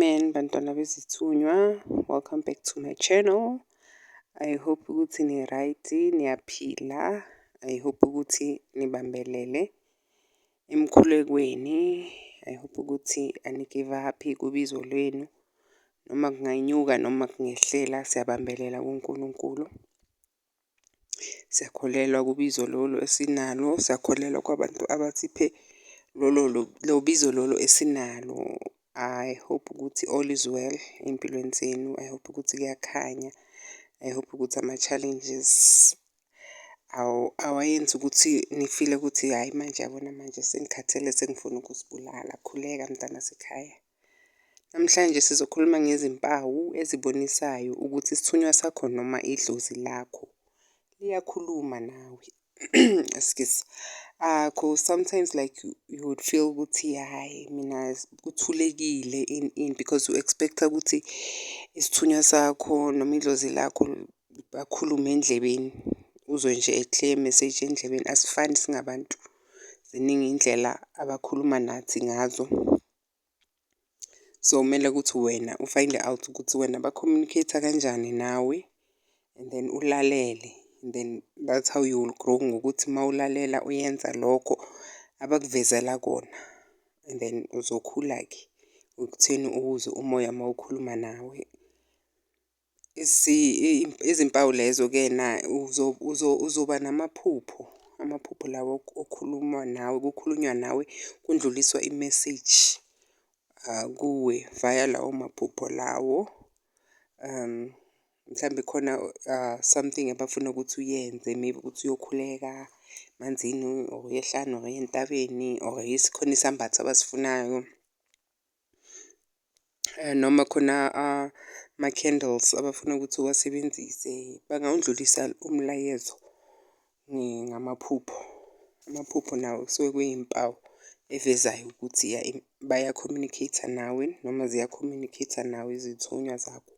Amen bantwana bezithunywa, welcome back to my channel. I hope ukuthi ni-right, niyaphila. I hope ukuthi nibambelele emkhulekweni. I hope ukuthi ani-give up kubizo lwenu. Noma kunganyuka noma kungehlela, siyabambelela kuNkulunkulu. Siyakholelwa kubizo lolu esinalo, siyakholelwa kwabantu abasiphe lolo lo bizo lolo esinalo. I hope ukuthi all is well ey'mpilweni zenu. I hope ukuthi kuyakhanya. I hope ukuthi ama-challenges awayenzi ukuthi ni-feel-e ukuthi hhayi manje, yabona manje sengikhathele, sengifuna ukuzibulala. Khuleka mntanasekhaya. Namhlanje sizokhuluma ngezimpawu ezibonisayo ukuthi isithunywa sakho noma idlozi lakho liyakhuluma nawe. Excuse. 'Cause sometimes, like, you would feel ukuthi hhayi, mina kuthulekile in because u-expect-a ukuthi isithunywa sakho noma idlozi lakho bakhulume endlebeni, uzwe nje a clear message endlebeni. Asifani singabantu, ziningi iy'ndlela abakhuluma nathi ngazo. So kumele ukuthi wena u-find-e out ukuthi wena ba-communicate-a kanjani nawe and then ulalele, and then that's how you will grow, ngokuthi mawulalela uyenza lokho abakuvezela kona and then uzokhula-ke ekutheni uwuzwe umoya mawukhuluma nawe. Izimpawu lezo-ke na uzoba namaphupho, amaphupho lawo okhuluma nawe, kukhulunywa nawe, kundluliswa i-message kuwe via lawo maphupho lawo. Mhlambe khona something abafuna ukuthi uyenze, maybe ukuthi uyokhuleka emanzini or uye ehlane or uye entabeni or khona isambatho abasifunayo, noma khona ama-candles abafuna ukuthi uwasebenzise, bangawundlulisa umlayezo ngamaphupho. Amaphupho nawo kusuke kuyimpawu evezayo ukuthi baya-communicate-a nawe noma ziya-communicate-a nawe izithunywa zakho.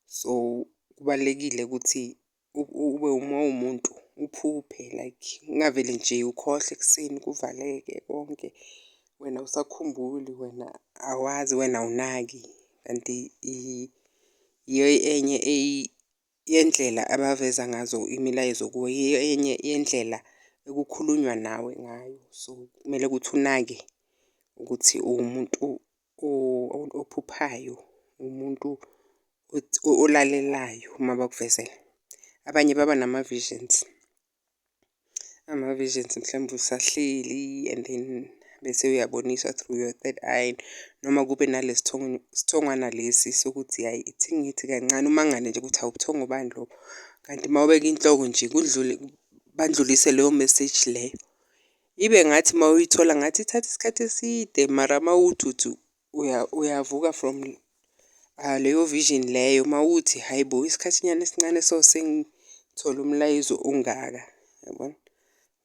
So kubalulekile ukuthi ube uma uwumuntu uphuphe, like ungavele nje ukhohlwe ekuseni kuvaleke konke, wena awusakhumbuli, wena awazi, wena awunaki, kanti yiyo enye yendlela abaveza ngazo imilayezo kuwe, yiyo enye yendlela ekukhulunywa nawe ngayo. So kumele ukuthi unake ukuthi uwumuntu ophuphayo, umuntu olalelayo uma bakuvezela. Abanye baba nama-visions, ama-visions mhlawumbe usahleli and then bese uyaboniswa through your third eye, noma kube nale sithongwana lesi sokuthi hhayi, ithi ngithi kancane, umangale nje ukuthi hawu, ubuthongo bani lobu, kanti mawubeka inhloko nje kudlule, bandlulise leyo message leyo. Ibe ngathi mawuyithola ngathi ithatha isikhathi eside, mara mawuthi uthi uyavuka from leyo vision leyo, mawuthi hhayi bo, isikhathinyana esincane so sengithole umlayezo ongaka, yabona.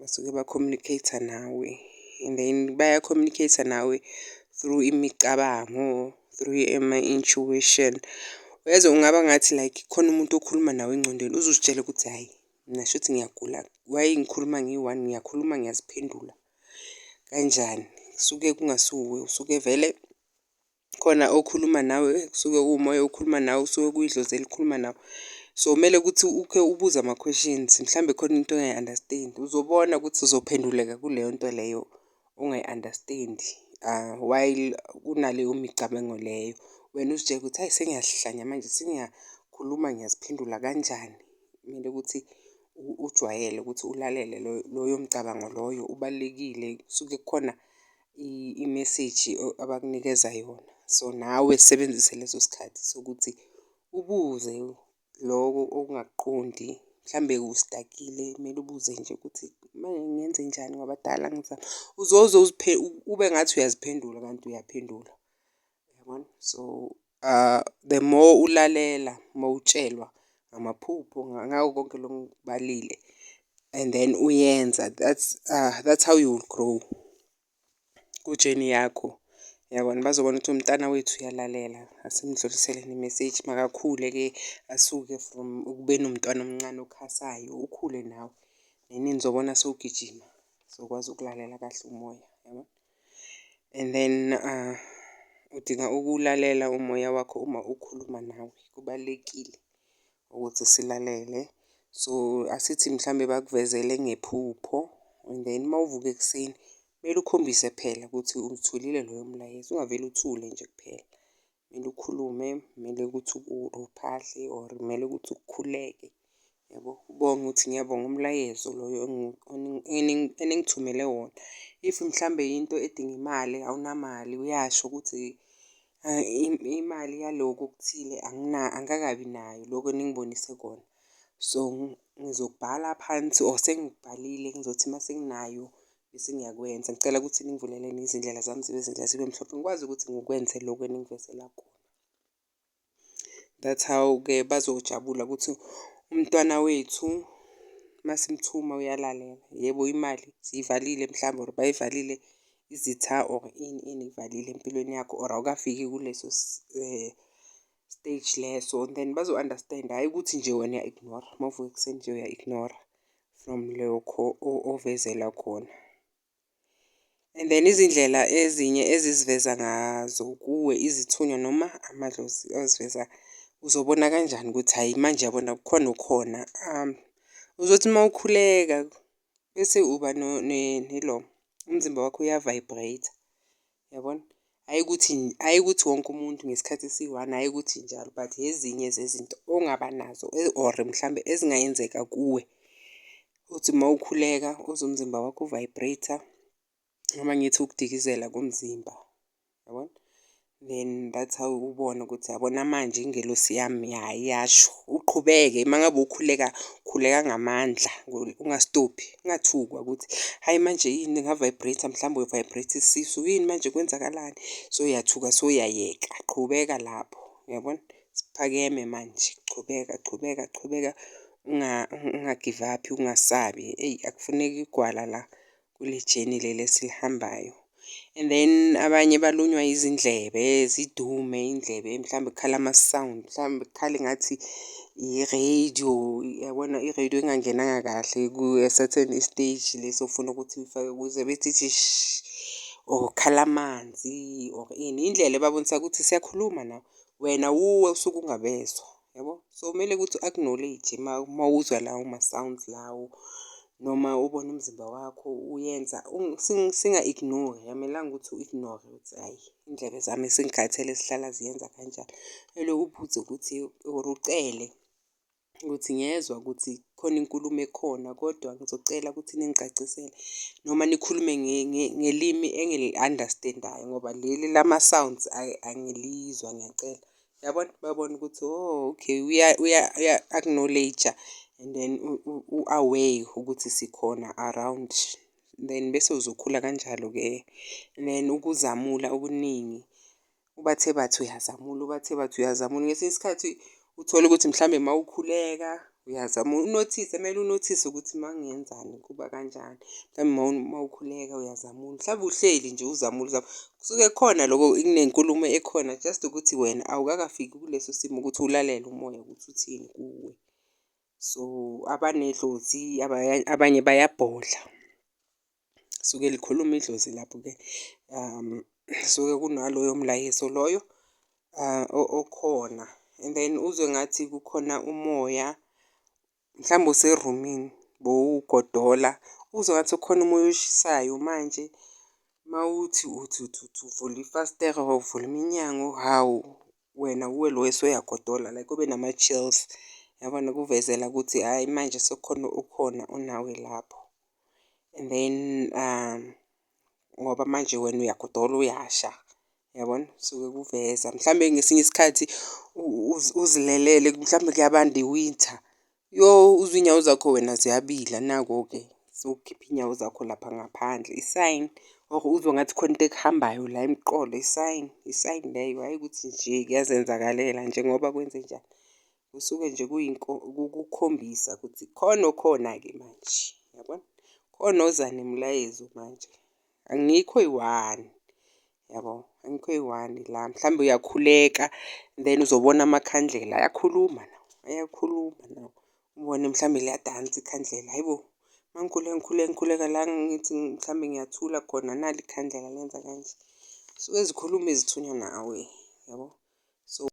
Basuke ba-communicate-a nawe and then baya-communicate-a nawe through imicabango, through ama-intuition. Uyezwa, kungaba ngathi like khona umuntu okhuluma nawe engcondweni, uze uzitshele ukuthi hhayi, mina shuthi ngiyagula, why ngikhuluma ngiyi-one, ngiyakhuluma ngiyaziphendula kanjani? Kusuke kungasuwe, usuke vele khona okhuluma nawe, kusuke kuwumoya okhuluma nawe, kusuke kuyidlozi elikhuluma nawe. So kumele ukuthi ukhe ubuze ama-questions, mhlambe khona into ongayi-understand-i, uzobona ukuthi uzophenduleka kuleyo nto leyo ongayi-understand-i while unaleyo micabango leyo. Wena uzitshele ukuthi hhayi, sengiyahlanya manje, sengiyakhuluma ngiyaziphendula kanjani? Kumele ukuthi ujwayele ukuthi ulalele loyo mcabango loyo, ubalulekile, kusuke kukhona i-message abakunikeza yona. So nawe sisebenzise leso sikhathi sokuthi ubuze loko okungakuqondi, mhlambe u-stuck-ile, kumele ubuze nje ukuthi manje ngenzenjani ngoba kudala ngizama. Uzoze ube ngathi uyaziphendula kanti uyaphendula, yabona. So the more ulalela mawutshelwa ngamaphupho, ngako konke lokhu engikubalile and then uyenza, that's how you will grow ku-journey yakho. Yabona, bazobona ukuthi umntana wethu uyalalela, asimdluliseleni i-message, makakhule-ke asuke from ekubeni umntwana omncane okhasayo, ukhule nawe. Then nizobona sewugijima, sewukwazi ukulalela kahle umoya, yabo. And then Udinga ukuwulalela umoya wakho uma ukhuluma nawe, kubalulekile ukuthi silalele. So asithi mhlawumbe bakuvezele ngephupho and then mawuvuka ekuseni kumele ukhombise phela ukuthi uwutholile loyo mlayezo, ungavele uthule nje kuphela. Kumele ukhulume, kumele ukuthi uphahle or kumele ukuthi ukhuleke yabo. Ubonge ukuthi ngiyabonga umlayezo loyo eningithumele wona. If mhlawumbe yinto edinga imali awunamali uyasho ukuthi imali yaloku okuthile angikakabi nayo loku eningibonise kona. So ngizokubhala phansi or sengikubhalile ngizothi mase nginayo bese ngiyakwenza. Ngicela ukuthi ningivuleleni izindlela zami zibe zinhle zibe mhlophe ngikwazi ukuthi ngikwenze lokhu eningivezela kona. That's how-ke bazojabula ukuthi umntwana wethu masimthuma uyalalela. Yebo imali siyivalile mhlawumbe or bayivalile izitha or ini ini ivalile empilweni yakho or awukafiki kuleso stage leso then bazo-understand-a, hhayi ukuthi nje wena uya-ignore-a. Uma uvuka ekuseni nje uya-ignore-a from lokho ovezelwa khona. And then izindlela ezinye eziziveza ngazo kuwe izithunywa noma amadlozi aziveza, uzobona kanjani ukuthi hhayi manje yabona kukhona okhona. Uzothi uma ukhuleka bese uba nelo, umzimba wakho uya-vibrate-a yabona. Hhayi ukuthi, hhayi ukuthi wonke umuntu ngesikhathi esiyi-one, hhayi ukuthi njalo but ezinye zezinto ongaba nazo or mhlawumbe ezingayenzeka kuwe. Uthi uma ukhuleka uzwe umzimba wakho u-vibrate-a noma ngithi ukudikizela komzimba yabona. Then that's how ubone ukuthi yabona manje ingelosi yami ya iyasho, uqhubeke uma ngabe ukhuleka, khuleka ngamandla ungastophi, ungathukwa ukuthi hhayi manje yini nga-vibrate-a mhlawumbe u-vibrate-a isisu, yini manje kwenzakalani, sowuyathuka sowuyayeka, qhubeka lapho uyabona. Siphakeme manje, chubeka chubeka chubeka unga-give up-i, ungasabi eyi akufuneki igwala la kule journey leli esilihambayo. And then abanye balunywa izindlebe zidume iy'ndlebe mhlawumbe kukhale ama-sound, mhlawumbe kukhale ngathi i-radio yabona i-radio engangenanga kahle ku-certain isiteji lesi ofuna ukuthi uyifake kuso bese ithi shi or kukhala amanzi or ini. Indlela ebabonisa ukuthi siyakhuluma nawe, wena wuwe osuke ungabezwa yabo. So kumele ukuthi u-acknowledge mawuzwa lawo ma-sounds lawo noma ubone umzimba wakho uyenza singa-ignore-ri, akumelanga ukuthi u-ignore-re ukuthi hhayi iy'ndlebe zami sengikhathele zihlala ziyenza kanjalo. Kumele ubuze ukuthi or ucele ukuthi ngiyezwa ukuthi khona inkulumo ekhona kodwa ngizocela ukuthi ningicacisele noma nikhulume ngelimi engili-understand-ayo ngoba leli lama-sounds angilizwa ngiyacela. Yabona bayabona ukuthi oh okay uya-acknowledge-a and then u-aware ukuthi sikhona around then bese uzokhula kanjalo-ke. Then ukuzamula okuningi, ubathe bathi uyazamula, ubathe bathi uyazamula. Ngesinye isikhathi uthole ukuthi mhlawumbe mawukhuleka uyazamula, unothise kumele unothise ukuthi uma ngingenzani kuba kanjani. Mhlawumbe mawukhuleka uyazamula, mhlawumbe uhleli nje uzamula uzamula. Kusuke kukhona loko kunenkulumo ekhona just ukuthi wena awukakafiki kuleso simo ukuthi ulalele umoya ukuthi uthini kuwe. So abanedlozi abanye bayabhodla, suke likhuluma idlozi lapho-ke suke kunaloyo mlayezo loyo okhona. And then uzwe ngathi kukhona umoya, mhlawumbe userumini bowugodola uzwe ngathi kukhona umoya oshisayo manje mawuthi uthi uthi uthi uvula ifasitela or uvula iminyango, hawu wena wuwe lo oseyagodola like ube nama-chills. Yabona kuvezela ukuthi hhayi manje sekukhona okhona onawe lapho. And then ngoba manje wena uyagodola uyasha yabona, suke kuveza. Mhlawumbe ngesinye isikhathi uzilelele mhlawumbe kuyabanda i-winter, yoh uzwe iy'nyawo zakho wena ziyabila nako-ke sewukhipha iy'nyawo zakho lapha ngaphandle, i-sign or uzwe ngathi khona into ekuhambayo la emqolo i-sign, i-sign leyo hhayi ukuthi nje kuyazenzakalela nje ngoba kwenzenjani. Kusuke nje kukukhombisa ukuthi khona okhona-ke manje yabona, khona oza nemilayezo manje, angikho eyi-one yabo, angikho eyi-one la. Mhlawumbe uyakhuleka then uzobona amakhandlela ayakhuluma lawa, ayakhuluma lawa. Ubone mhlawumbe liyadansa ikhandlela, hhayi bo uma ngikhuleka ngikhuleka ngikhuleka la ngithi mhlawumbe ngiyathula khona nali ikhandlela lenza kanje. Suke zikhuluma izithunywa nawe, yabo.